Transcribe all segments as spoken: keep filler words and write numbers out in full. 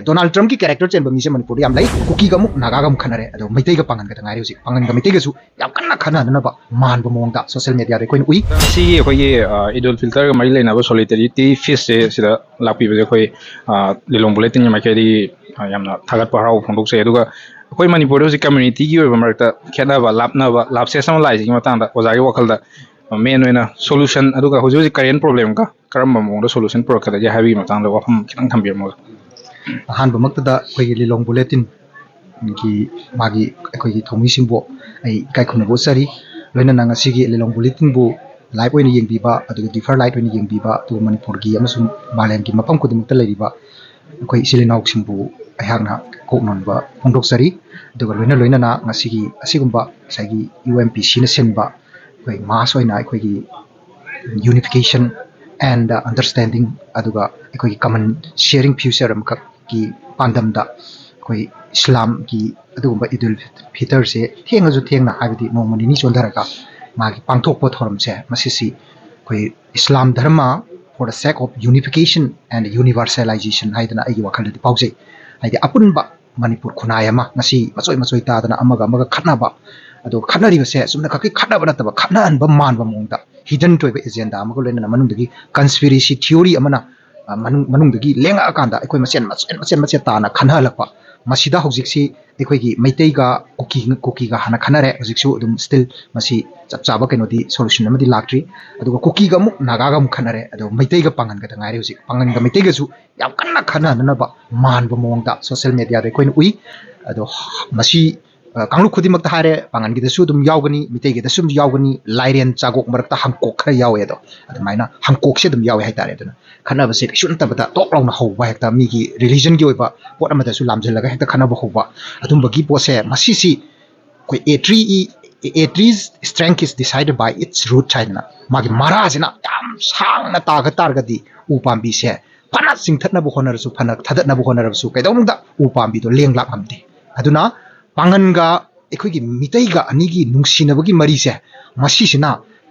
Donald ꯇ꯭ꯔꯝꯞꯀꯤ character ꯆꯦꯟꯕ ꯃꯤꯁꯦ ꯃꯅꯤꯄꯨꯔꯗ ꯌꯥꯝ ꯂꯩ꯫ ꯀꯨꯀꯤꯒ ꯑꯃꯨꯛ ꯅꯥꯒꯥꯒ ꯑꯃꯨꯛ ꯈꯠꯅꯔꯦ, ꯑꯗꯣ ꯃꯩꯇꯩꯒ ꯄꯥꯡꯒꯟꯒꯗ ꯉꯥꯏꯔꯦ ꯍꯧꯖꯤꯛ꯫ ꯄꯥꯡꯒꯟꯒ ꯃꯩꯇꯩꯒꯁꯨ ꯌꯥꯝ ꯀꯟꯅ ꯈꯠꯅꯗꯅꯕ ꯃꯥꯟꯕ ꯃꯑꯣꯡꯗ ꯁꯣꯁꯤꯌꯦꯜ ꯃꯦꯗꯤꯌꯥꯗ ꯑꯩꯈꯣꯏꯅ ꯎꯏ꯫ ꯉꯁꯤꯒꯤ ꯑꯩꯈꯣꯏꯒꯤ ꯏꯗ ꯎꯜ ꯐꯤꯇꯔꯒ ꯃꯔꯤ ꯂꯩꯅꯕ ꯁꯣꯂꯤꯗꯔꯤꯇꯤ ꯐꯤꯁꯁꯦ ꯁꯤꯗ ꯂꯥꯛꯄꯤꯕꯁꯦ ꯑꯩꯈꯣꯏ ꯂꯤꯂꯣꯡ ꯕꯨꯂꯦꯇꯤꯟꯒꯤ ꯃꯥꯏꯀꯩꯗꯒꯤ ꯌꯥꯝꯅ ꯊꯥꯒꯠꯄ ꯍꯔꯥꯎꯕ ꯐꯣꯡꯗꯣꯛꯆꯩ꯫ ꯑꯗꯨꯒ ꯑꯩꯈꯣꯏ ꯃꯅꯤꯄꯨꯔꯗ ꯍꯧꯖꯤꯛ ꯀꯝꯃ꯭ꯌꯨꯅꯤꯇꯤꯒꯤ ꯑꯣꯏꯕ ꯃꯔꯛꯇ ꯈꯦꯠꯅꯕ, ꯂꯥꯞꯅꯕ, ꯂꯥꯞꯁꯦꯁ ꯑꯃ ꯂꯥꯛꯏꯁꯤꯒꯤ ꯃꯇꯥꯡꯗ ꯑꯣꯖꯥꯒꯤ ꯋꯥꯈꯜꯗ ꯃꯦꯟ ꯑꯣꯏꯅ ꯁꯣꯂꯨꯁꯟ, ꯑꯗꯨꯒ ꯍꯧꯖꯤꯛ ꯍꯧꯖꯤꯛ ꯀꯔꯦꯟ ꯄ꯭ꯔꯣꯕ꯭ꯂꯦꯝꯒ ꯀꯔꯝꯕ ꯃꯑꯣꯡꯗ ꯁꯣꯂꯨꯁꯟ ꯄꯨꯔꯛꯀꯗꯒꯦ ꯍꯥꯏꯕꯒꯤ ꯃꯇꯥꯡꯗ ꯋꯥꯐꯝ ꯈꯤꯇꯪ ꯊꯝꯕꯤꯔꯝꯃꯣ꯫ ꯑꯍꯥꯟꯕꯃꯛꯇꯗ ꯑꯩꯈꯣꯏꯒꯤ ꯂꯤꯂꯣꯡ ꯕꯨꯂꯦꯇꯤꯟꯒꯤ ꯃꯥꯒꯤ ꯑꯩꯈꯣꯏꯒꯤ ꯊꯧꯃꯤꯁꯤꯡꯕꯨ ꯑꯩ ꯏꯀꯥꯏ ꯈꯨꯝꯅꯕ ꯎꯠꯆꯔꯤ꯫ ꯂꯣꯏꯅꯅ ꯉꯁꯤꯒꯤ ꯂꯤꯂꯣꯡ ꯕꯨꯂꯦꯇꯤꯟꯕꯨ ꯂꯥꯏꯚ ꯑꯣꯏꯅ ꯌꯦꯡꯕꯤꯕ, ꯑꯗꯨꯒ ꯗꯤꯐꯔ ꯂꯥꯏꯠ ꯑꯣꯏꯅ ꯌꯦꯡꯕꯤꯕ, ꯑꯗꯨꯒ ꯃꯅꯤꯄꯨꯔꯒꯤ ꯑꯃꯁꯨꯡ ꯃꯥꯂꯦꯝꯒꯤ ꯃꯐꯝ ꯈꯨꯗꯤꯡꯃꯛꯇ ꯂꯩꯔꯤꯕ ꯑꯩꯈꯣꯏ ꯏꯆꯤꯜ ꯏꯅꯥꯎꯁꯤꯡꯕꯨ ꯑꯩꯍꯥꯛꯅ ꯀꯣꯛ ꯅꯣꯟꯕ ꯐꯣꯡꯗꯣꯛꯆꯔꯤ꯫ ꯑꯗꯨꯒ ꯂꯣꯏꯅ ꯂꯣꯏꯅꯅ ꯉꯁꯤꯒꯤ ꯑꯁꯤꯒꯨꯝꯕ ꯉꯁꯥꯏꯒꯤ ꯌꯨ ꯑꯦꯝ ꯄꯤ ꯁꯤꯅ ꯁꯤꯟꯕ ꯑꯩꯈꯣꯏ ꯃꯥꯁ ꯑꯣꯏꯅ ꯑꯩꯈꯣꯏꯒꯤ unification and understanding, ꯑꯗꯨꯒ ꯑꯩꯈꯣꯏꯒꯤ common sharing future ꯑꯃꯈꯛꯀꯤ ꯄꯥꯟꯗꯝꯗ ꯑꯩꯈꯣꯏ ꯏꯁꯂꯥꯝꯒꯤ ꯑꯗꯨꯒꯨꯝꯕ ꯏꯗꯨꯜ ꯐꯤꯇꯔꯁꯦ ꯊꯦꯡꯉꯁꯨ ꯊꯦꯡꯅ, ꯍꯥꯏꯕꯗꯤ ꯅꯣꯡꯃ ꯅꯤꯅꯤ ꯆꯣꯟꯊꯔꯒ ꯃꯥꯒꯤ ꯄꯥꯡꯊꯣꯛꯄ ꯊꯧꯔꯝꯁꯦ, ꯃꯁꯤꯁꯤ ꯑꯩꯈꯣꯏ ꯏꯁꯂꯥꯝ ꯙꯔꯃ for the sake of unification and universalization ꯍꯥꯏꯗꯅ ꯑꯩꯒꯤ ꯋꯥꯈꯜꯗꯗꯤ ꯐꯥꯎꯖꯩ꯫ ꯍꯥꯏꯗꯤ ꯑꯄꯨꯟꯕ ꯃꯅꯤꯄꯨꯔ ꯈꯨꯟꯅꯥꯏ ꯑꯃ ꯉꯁꯤ ꯃꯆꯣꯏ ꯃꯆꯣꯏ ꯇꯥꯗꯅ ꯑꯃꯒ ꯑꯃꯒ ꯈꯠꯅꯕ, ꯑꯗꯣ ꯈꯠꯅꯔꯤꯕꯁꯦ ꯆꯨꯝꯅ ꯈꯛꯀꯤ ꯈꯠꯅꯕ ꯅꯠꯇꯕ ꯈꯠꯅꯍꯟꯕ ꯃꯥꯟꯕ ꯃꯑꯣꯡꯗ ꯍꯤꯗꯟ ꯑꯣꯏꯕ ꯑꯦꯖꯦꯟꯗꯥ ꯑꯃꯒ ꯂꯣꯏꯅꯅ ꯃꯅꯨꯡꯗꯒꯤ ꯀꯟꯁꯄꯤꯔꯦꯁꯤ ꯊꯤꯑꯣꯔꯤ ꯑꯃꯅ ꯑ, ꯃꯅꯨꯡ-, ꯃꯅꯨꯡꯗꯒꯤ ꯂꯦꯡꯉꯛꯑꯀꯥꯟꯗ ꯑꯩꯈꯣꯏ ꯃꯁꯦꯟ ꯃꯆꯦꯠ ꯃꯆꯦꯠ ꯃꯆꯦꯠ ꯇꯥꯅ ꯈꯟꯅꯍꯜꯂꯛꯄ꯫ ꯃꯁꯤꯗ ꯍꯧꯖꯤꯛꯁꯤ ꯑꯩꯈꯣꯏꯒꯤ ꯃꯩꯇꯩꯒ ꯀꯨꯀꯤ, ꯀꯨꯀꯤꯒ ꯍꯥꯟꯅ ꯈꯟꯅꯔꯦ, ꯍꯧꯖꯤꯛꯁꯨ ꯑꯗꯨꯝ ꯁ꯭ꯇꯤꯜ ꯃꯁꯤ ꯆꯞ ꯆꯥꯕ ꯀꯩꯅꯣꯗꯤ ꯁꯣꯂꯨꯁꯟ ꯑꯃꯗꯤ ꯂꯥꯛꯇ꯭ꯔꯤ꯫ ꯑꯗꯨꯒ ꯀꯨꯀꯤꯒ ꯑꯃꯨꯛ ꯅꯥꯒꯥꯒ ꯑꯃꯨꯛ ꯈꯟꯅꯔꯦ, ꯑꯗꯣ ꯃꯩꯇꯩꯒ ꯄꯥꯡꯒꯟꯒꯗ ꯉꯥꯏꯔꯦ ꯍꯧꯖꯤꯛ꯫ ꯄꯥꯡꯒꯟꯒ ꯃꯩꯇꯩꯒꯁꯨ ꯌꯥꯝ ꯀꯟꯅ ꯈꯟꯅꯅꯅꯕ ꯃꯥꯟꯕ ꯃꯑꯣꯡꯗ ꯁꯣꯁꯤꯌꯦꯜ ꯃꯦꯗꯤꯌꯥꯗ ꯑꯩꯈꯣꯏꯅ ꯎꯏ꯫ ꯑꯗꯣ ꯃꯁꯤ ꯑ, ꯀꯥꯡꯂꯨꯞ ꯈꯨꯗꯤꯡꯃꯛꯇ ꯍꯥꯏꯔꯦ, ꯄꯥꯡꯒꯟꯒꯤꯗꯁꯨ ꯑꯗꯨꯝ ꯌꯥꯎꯒꯅꯤ, ꯃꯤꯇꯩꯒꯤꯗꯁꯨ ꯑꯗꯨꯝ ꯌꯥꯎꯒꯅꯤ, ꯂꯥꯏꯔꯦꯟ ꯆꯥꯒꯣꯛ ꯃꯔꯛꯇ ꯍꯪꯀꯣꯛ ꯈꯔ ꯌꯥꯎꯋꯦ꯫ ꯑꯗꯣ ꯑꯗꯨꯃꯥꯏꯅ ꯍꯪꯀꯣꯛꯁꯦ ꯑꯗꯨꯝ ꯌꯥꯎꯋꯦ ꯍꯥꯏꯇꯥꯔꯦ꯫ ꯑꯗꯨꯅ ꯈꯠꯅꯕꯁꯦ ꯀꯩꯁꯨ ꯅꯠꯇꯕꯗ ꯇꯣꯛ ꯂꯥꯎꯅ ꯍꯧꯕ, ꯍꯦꯛꯇ ꯃꯤꯒꯤ ꯔꯤꯂꯤꯖꯟꯒꯤ ꯑꯣꯏꯕ ꯄꯣꯠ ꯑꯃꯗꯁꯨ ꯂꯥꯝꯁꯤꯜꯂꯒ ꯍꯦꯛꯇ ꯈꯠꯅꯕ ꯍꯧꯕ, ꯑꯗꯨꯝꯕꯒꯤ ꯄꯣꯠꯁꯦ, ꯃꯁꯤꯁꯤ ꯑꯩꯈꯣꯏ a tree, a tree's strength is decided by its roots ꯍꯥꯏꯗꯅ, ꯃꯥꯒꯤ ꯃꯔꯥꯁꯤꯅ ꯌꯥꯝ ꯁꯥꯡꯅ ꯇꯥꯒ ꯇꯥꯔꯒꯗꯤ ꯎ ꯄꯥꯝꯕꯤꯁꯦ ꯐꯅ ꯆꯤꯡꯊꯠꯅꯕ ꯍꯣꯠꯅꯔꯁꯨ, ꯐꯅ ꯊꯥꯗꯠꯅꯕ ꯍꯣꯠꯅꯔꯕꯁꯨ, ꯀꯩꯗꯧꯅꯨꯡꯗ ꯎ ꯄꯥꯝꯕꯤꯗꯣ ꯂꯦꯡ ꯂꯥꯛ ꯉꯝꯗꯦ꯫ ꯑꯗꯨꯅ ꯄꯥꯡꯒꯟꯒ ꯑꯩꯈꯣꯏꯒꯤ ꯃꯤꯇꯩꯒ ꯑꯅꯤꯒꯤ ꯅꯨꯡꯁꯤꯅꯕꯒꯤ ꯃꯔꯤꯁꯦ, ꯃꯁꯤꯁꯤꯅ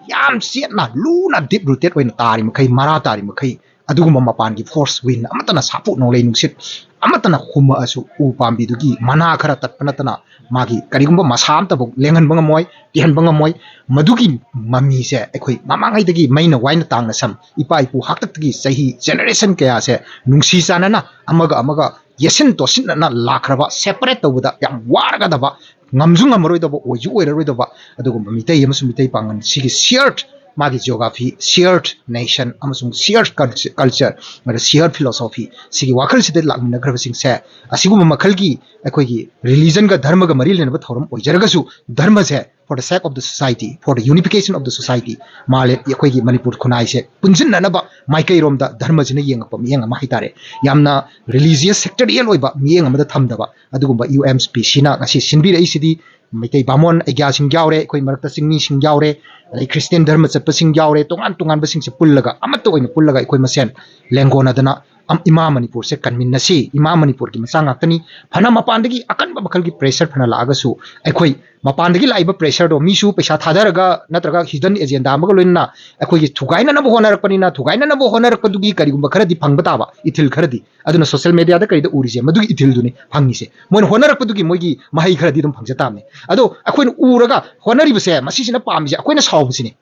ꯌꯥꯝ ꯆꯦꯠꯅ, ꯂꯨꯅ, ꯗꯤꯞ ꯔꯨꯇꯦꯠ ꯑꯣꯏꯅ ꯇꯥꯔꯤ ꯃꯈꯩ, ꯃꯔꯥ ꯇꯥꯔꯤ ꯃꯈꯩ, ꯑꯗꯨꯒꯨꯝꯕ ꯃꯄꯥꯟꯒꯤ ꯐꯣꯔꯁ, ꯋꯤꯟ ꯑꯃꯠꯇꯅ, ꯁꯥꯐꯨ ꯅꯣꯡꯂꯩ ꯅꯨꯡꯁꯤꯠ ꯑꯃꯠꯇꯅ ꯍꯨꯝꯃꯛꯑꯁꯨ ꯎ ꯄꯥꯝꯕꯤꯗꯨꯒꯤ ꯃꯅꯥ ꯈꯔ ꯇꯠꯄ ꯅꯠꯇꯅ ꯃꯥꯒꯤ ꯀꯔꯤꯒꯨꯝꯕ ꯃꯁꯥ ꯑꯝꯇꯐꯥꯎ ꯂꯦꯡꯍꯟꯕ ꯉꯝꯃꯣꯏ, ꯇꯦꯛꯍꯟꯕ ꯉꯝꯃꯣꯏ꯫ ꯃꯗꯨꯒꯤ ꯃꯃꯤꯁꯦ ꯑꯩꯈꯣꯏ ꯃꯃꯥꯡꯉꯩꯗꯒꯤ ꯃꯩꯅ ꯋꯥꯏꯅ ꯇꯥꯡꯅ ꯁꯝ ꯏꯄꯥ ꯏꯄꯨ ꯍꯥꯛꯇꯛꯇꯒꯤ ꯆꯍꯤ generation ꯀꯌꯥꯁꯦ ꯅꯨꯡꯁꯤ ꯆꯥꯟꯅꯅ ꯑꯃꯒ ꯑꯃꯒ ꯌꯦꯠꯁꯤꯟ ꯇꯣꯠꯁꯤꯟꯅꯅ ꯂꯥꯛꯈ꯭ꯔꯕ, separate ꯇꯧꯕꯗ ꯌꯥꯝ ꯋꯥꯔꯒꯗꯕ, ꯉꯝꯁꯨ ꯉꯝꯃꯔꯣꯏꯗꯕ, ꯑꯣꯏꯁꯨ ꯑꯣꯏꯔꯔꯣꯏꯗꯕ ꯑꯗꯨꯒꯨꯝꯕ ꯃꯤꯇꯩ ꯑꯃꯁꯨꯡ ꯃꯤꯇꯩ ꯄꯥꯉꯜ ꯁꯤꯒꯤ shared ꯃꯥꯒꯤ geography, shared nation ꯑꯃꯁꯨꯡ shared culture, ꯑꯗ shared philosophy ꯁꯤꯒꯤ ꯋꯥꯈꯜꯁꯤꯗ ꯂꯥꯛꯃꯤꯟꯅꯈ꯭ꯔꯕꯁꯤꯡꯁꯦ ꯑꯁꯤꯒꯨꯝꯕ ꯃꯈꯜꯒꯤ ꯑꯩꯈꯣꯏꯒꯤ religionꯒ ꯙꯔꯃꯒ ꯃꯔꯤ ꯂꯩꯅꯕ ꯊꯧꯔꯝ ꯑꯣꯏꯖꯔꯒꯁꯨ ꯙꯔꯃꯁꯦ for the sake of the society, for the unification of the society, ꯃꯥꯂꯦꯝ ꯑꯩꯈꯣꯏꯒꯤ ꯃꯅꯤꯄꯨꯔ ꯈꯨꯟꯅꯥꯏꯁꯦ ꯄꯨꯟꯁꯤꯟꯅꯅꯕ ꯃꯥꯏꯀꯩꯔꯣꯝꯗ ꯙꯔꯃꯁꯤꯅ ꯌꯦꯡꯉꯛꯄ ꯃꯤꯠꯌꯦꯡ ꯑꯃ ꯍꯥꯏꯇꯥꯔꯦ꯫ ꯌꯥꯝꯅ religious sectarial ꯑꯣꯏꯕ ꯃꯤꯠꯌꯦꯡ ꯑꯃꯗ ꯊꯝꯗꯕ ꯑꯗꯨꯒꯨꯝꯕ ꯌꯨ ꯑꯦꯝ ꯄꯤ ꯁꯤꯅ ꯉꯁꯤ ꯁꯤꯟꯕꯤꯔꯛꯏꯁꯤꯗꯤ ꯃꯩꯇꯩ ꯕꯥꯃꯣꯟ ꯑꯒ꯭ꯌꯥꯁꯤꯡ ꯌꯥꯎꯔꯦ, ꯑꯩꯈꯣꯏ ꯃꯔꯛꯇ ꯆꯤꯡꯃꯤꯁꯤꯡ ꯌꯥꯎꯔꯦ, ꯑꯗꯩ ꯈ꯭ꯔꯤꯁꯇꯤꯌꯥꯟ ꯙꯔꯃ ꯆꯠꯄꯁꯤꯡ ꯌꯥꯎꯔꯦ, ꯇꯣꯉꯥꯟ ꯇꯣꯉꯥꯟꯕꯁꯤꯡꯁꯦ ꯄꯨꯜꯂꯒ ꯑꯃꯠꯇ ꯑꯣꯏꯅ ꯄꯨꯜꯂꯒ ꯑꯩꯈꯣꯏ ꯃꯁꯦꯟ ꯂꯦꯡꯒꯣꯟꯅꯗꯅ ꯑꯝ-, ꯏꯃꯥ ꯃꯅꯤꯄꯨꯔꯁꯦ ꯀꯟꯃꯤꯟꯅꯁꯤ꯫ ꯏꯃꯥ ꯃꯅꯤꯄꯨꯔꯒꯤ ꯃꯆꯥ ꯉꯥꯛꯇꯅꯤ꯫ ꯐꯅ ꯃꯄꯥꯟꯗꯒꯤ ꯑꯀꯟꯕ ꯃꯈꯜꯒꯤ pressure ꯐꯅ ꯂꯥꯛꯑꯒꯁꯨ ꯑꯩꯈꯣꯏ ꯃꯄꯥꯟꯗꯒꯤ ꯂꯥꯛꯏꯕ pressureꯗꯣ ꯃꯤꯁꯨ ꯄꯩꯁꯥ ꯊꯥꯗꯔꯒ ꯅꯠꯇ꯭ꯔꯒ hidden agenda ꯑꯃꯒ ꯂꯣꯏꯅꯅ ꯑꯩꯈꯣꯏꯒꯤ ꯊꯨꯒꯥꯏꯅꯅꯕ ꯍꯣꯠꯅꯔꯛꯄꯅꯤꯅ, ꯊꯨꯒꯥꯏꯅꯅꯕ ꯍꯣꯠꯅꯔꯛꯄꯗꯨꯒꯤ ꯀꯔꯤꯒꯨꯝꯕ ꯈꯔꯗꯤ ꯐꯪꯕ ꯇꯥꯕ, ꯏꯊꯤꯜ ꯈꯔꯗꯤ꯫ ꯑꯗꯨꯅ social mediaꯗ ꯀꯔꯤꯗ ꯎꯔꯤꯁꯦ ꯃꯗꯨꯒꯤ ꯏꯊꯤꯜꯗꯨꯅꯤ ꯐꯪꯉꯤꯁꯦ꯫ ꯃꯣꯏꯅ ꯍꯣꯠꯅꯔꯛꯄꯗꯨꯒꯤ ꯃꯣꯏꯒꯤ ꯃꯍꯩ ꯈꯔꯗꯤ ꯑꯗꯨꯝ ꯐꯪꯖ ꯇꯥꯕꯅꯤ꯫ ꯑꯗꯣ ꯑꯩꯈꯣꯏꯅ ꯎꯔꯒ ꯍꯣꯠꯅꯔꯤꯕꯁꯦ ꯃꯁꯤꯁꯤꯅ ꯄꯥꯝꯃꯤꯁꯦ ꯑꯩꯈꯣꯏꯅ ꯁꯥꯎꯕꯁꯤꯅꯤ꯫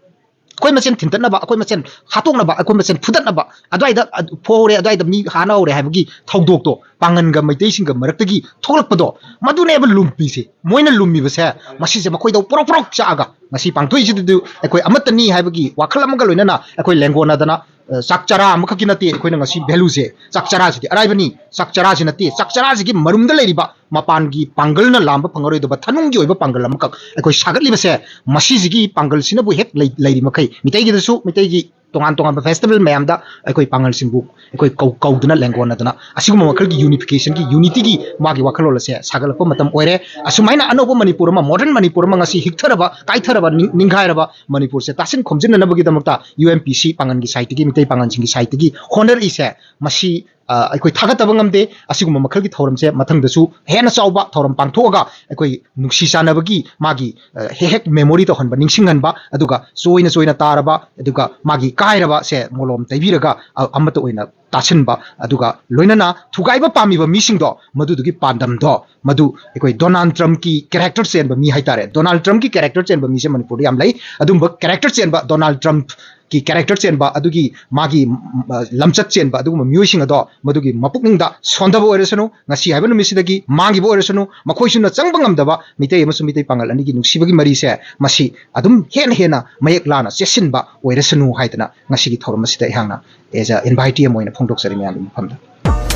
ꯑꯩꯈꯣꯏ ꯃꯁꯦꯟ ꯊꯤꯟꯇꯠꯅꯕ, ꯑꯩꯈꯣꯏ ꯃꯁꯦꯟ ꯍꯥꯠꯇꯣꯛꯅꯕ, ꯑꯩꯈꯣꯏ ꯃꯁꯦꯟ ꯐꯨꯗꯠꯅꯕ, ꯑꯗꯨꯋꯥꯏꯗ ꯑꯗꯨ ꯐꯨꯍꯧꯔꯦ, ꯑꯗꯨꯋꯥꯏꯗ ꯃꯤ ꯍꯥꯠꯅꯍꯧꯔꯦ ꯍꯥꯏꯕꯒꯤ ꯊꯧꯗꯣꯛꯇꯣ ꯄꯥꯡꯒꯟꯒ ꯃꯩꯇꯩꯁꯤꯡꯒ ꯃꯔꯛꯇꯒꯤ ꯊꯣꯛꯂꯛꯄꯗꯣ, ꯃꯗꯨꯅꯦꯕ ꯂꯨꯝꯃꯤꯁꯦ꯫ ꯃꯣꯏꯅ ꯂꯨꯝꯃꯤꯕꯁꯦ ꯃꯁꯤꯁꯦ ꯃꯈꯣꯏꯗ ꯄꯣꯔꯣꯛ ꯄꯣꯔꯣꯛ ꯆꯥꯛꯑꯒ ꯉꯁꯤ ꯄꯥꯡꯊꯣꯛꯏꯁꯤꯗꯨ ꯑꯩꯈꯣꯏ ꯑꯃꯠꯇꯅꯤ ꯍꯥꯏꯕꯒꯤ ꯋꯥꯈꯜ ꯑꯃꯒ ꯂꯣꯏꯅꯅ ꯑꯩꯈꯣꯏ ꯂꯦꯡꯒꯣꯟꯅꯗꯅ, ꯑ, ꯆꯥꯛ ꯆꯔꯥ ꯑꯃꯈꯛꯀꯤ ꯅꯠꯇꯦ ꯑꯩꯈꯣꯏꯅ ꯉꯁꯤ valueꯁꯦ꯫ ꯆꯥꯛ ꯆꯔꯥꯁꯤꯗꯤ ꯑꯔꯥꯏꯕꯅꯤ, ꯆꯥꯛ ꯆꯔꯥꯁꯤ ꯅꯠꯇꯦ, ꯆꯥꯛ ꯆꯔꯥꯁꯤꯒꯤ ꯃꯔꯨꯝꯗ ꯂꯩꯔꯤꯕ ꯃꯄꯥꯟꯒꯤ ꯄꯥꯡꯒꯜꯅ ꯂꯥꯝꯕ ꯐꯪꯉꯔꯣꯏꯗꯕ ꯊꯅꯨꯡꯒꯤ ꯑꯣꯏꯕ ꯄꯥꯡꯒꯜ ꯑꯃꯈꯛ ꯑꯩꯈꯣꯏ ꯁꯥꯒꯠꯂꯤꯕꯁꯦ, ꯃꯁꯤꯁꯤꯒꯤ ꯄꯥꯡꯒꯜꯁꯤꯅꯕꯨ ꯍꯦꯛ ꯂꯩ-, ꯂꯩꯔꯤ ꯃꯈꯩ ꯃꯤꯇꯩꯒꯤꯗꯁꯨ, ꯃꯤꯇꯩꯒꯤ ꯇꯣꯉꯥꯟ ꯇꯣꯉꯥꯟꯕ festival ꯃꯌꯥꯝꯗ ꯑꯩꯈꯣꯏ ꯄꯥꯡꯒꯜꯁꯤꯡꯕꯨ ꯑꯩꯈꯣꯏ ꯀꯧ-, ꯀꯧꯗꯨꯅ ꯂꯦꯡꯒꯣꯟꯅꯗꯅ ꯑꯁꯤꯒꯨꯝꯕ ꯃꯈꯜꯒꯤ unificationꯒꯤ, unityꯒꯤ ꯃꯥꯒꯤ ꯋꯥꯈꯜꯂꯣꯟ ꯑꯁꯦ ꯁꯥꯒꯠꯂꯛꯄ ꯃꯇꯝ ꯑꯣꯏꯔꯦ꯫ ꯑꯁꯨꯃꯥꯏꯅ ꯑꯅꯧꯕ ꯃꯅꯤꯄꯨꯔ ꯑꯃ, modern ꯃꯅꯤꯄꯨꯔ ꯑꯃ ꯉꯁꯤ ꯍꯤꯛꯊꯔꯕ, ꯀꯥꯏꯊꯔꯕ, ꯅꯤꯡ-, ꯅꯤꯡꯈꯥꯏꯔꯕ ꯃꯅꯤꯄꯨꯔꯁꯦ ꯇꯥꯁꯤꯟ ꯈꯣꯝꯖꯤꯟꯅꯅꯕꯒꯤꯗꯃꯛꯇ ꯌꯨ ꯑꯦꯝ ꯄꯤ ꯁꯤ ꯄꯥꯡꯒꯜꯒꯤ sideꯇꯒꯤ, ꯃꯤꯇꯩ ꯄꯥꯡꯒꯜꯁꯤꯡꯒꯤ sideꯇꯒꯤ ꯍꯣꯠꯅꯔꯛꯏꯁꯦ, ꯃꯁꯤ ꯑ, ꯑꯩꯈꯣꯏ ꯊꯥꯒꯠꯇꯕ ꯉꯝꯗꯦ꯫ ꯑꯁꯤꯒꯨꯝꯕ ꯃꯈꯜꯒꯤ ꯊꯧꯔꯝꯁꯦ ꯃꯊꯪꯗꯁꯨ ꯍꯦꯟꯅ ꯆꯥꯎꯕ ꯊꯧꯔꯝ ꯄꯥꯡꯊꯣꯛꯑꯒ ꯑꯩꯈꯣꯏ ꯅꯨꯡꯁꯤ ꯆꯥꯟꯅꯕꯒꯤ ꯃꯥꯒꯤ, ꯑ, ꯍꯦꯛ ꯍꯦꯛ memory ꯇꯧꯍꯟꯕ, ꯅꯤꯡꯁꯤꯡꯍꯟꯕ, ꯑꯗꯨꯒ ꯆꯣꯏꯅ ꯆꯣꯏꯅ ꯇꯥꯔꯕ, ꯑꯗꯨꯒ ꯃꯥꯒꯤ ꯀꯥꯏꯔꯕꯁꯦ ꯃꯣꯂꯣꯝ ꯇꯩꯕꯤꯔꯒ, ꯑ, ꯑꯃꯠꯇ ꯑꯣꯏꯅ ꯇꯥꯁꯤꯟꯕ, ꯑꯗꯨꯒ ꯂꯣꯏꯅꯅ ꯊꯨꯒꯥꯏꯕ ꯄꯥꯝꯃꯤꯕ ꯃꯤꯁꯤꯡꯗꯣ ꯃꯗꯨꯗꯨꯒꯤ ꯄꯥꯟꯗꯝꯗꯣ ꯃꯗꯨ ꯑꯩꯈꯣꯏ ꯗꯣꯅꯥꯜꯗ ꯇ꯭ꯔꯝꯞꯀꯤ character ꯆꯦꯟꯕ ꯃꯤ ꯍꯥꯏꯇꯥꯔꯦ꯫ ꯗꯣꯅꯥꯜꯗ ꯇ꯭ꯔꯝꯞꯀꯤ character ꯆꯦꯟꯕ ꯃꯤꯁꯦ ꯃꯅꯤꯄꯨꯔꯗ ꯌꯥꯝ ꯂꯩ꯫ ꯑꯗꯨꯝꯕ character ꯆꯦꯟꯕ, ꯗꯣꯅꯥꯜꯗ ꯇ꯭ꯔꯝꯞꯀꯤ character ꯆꯦꯟꯕ, ꯑꯗꯨꯒꯤ ꯃꯥꯒꯤ, ꯎꯝ, ꯑ, ꯂꯝꯆꯠ ꯆꯦꯟꯕ ꯑꯗꯨꯒꯨꯝꯕ ꯃꯤꯑꯣꯏꯁꯤꯡ ꯑꯗꯣ ꯃꯗꯨꯒꯤ ꯃꯄꯨꯛꯅꯤꯡꯗ ꯁꯣꯟꯊꯕ ꯑꯣꯏꯔꯁꯅꯨ, ꯉꯁꯤ ꯍꯥꯏꯕ ꯅꯨꯃꯤꯠꯁꯤꯗꯒꯤ ꯃꯥꯡꯈꯤꯕ ꯑꯣꯏꯔꯁꯅꯨ, ꯃꯈꯣꯏꯁꯨꯅ ꯆꯪꯕ ꯉꯝꯗꯕ ꯃꯤꯇꯩ ꯑꯃꯁꯨꯡ ꯃꯤꯇꯩ ꯄꯥꯉꯜ ꯑꯅꯤꯒꯤ ꯅꯨꯡꯁꯤꯕꯒꯤ ꯃꯔꯤꯁꯦ ꯃꯁꯤ ꯑꯗꯨꯝ ꯍꯦꯟꯅ ꯍꯦꯟꯅ ꯃꯌꯦꯛ ꯂꯥꯅ ꯆꯦꯠꯁꯤꯟꯕ ꯑꯣꯏꯔꯁꯅꯨ ꯍꯥꯏꯗꯅ ꯉꯁꯤꯒꯤ ꯊꯧꯔꯝ ꯑꯁꯤꯗ ꯑꯩꯍꯥꯛꯅ as a invitee ꯑꯃ ꯑꯣꯏꯅ ꯐꯣꯡꯗꯣꯛꯆꯔꯤ ꯃꯌꯥꯝꯒꯤ ꯃꯐꯝꯗ꯫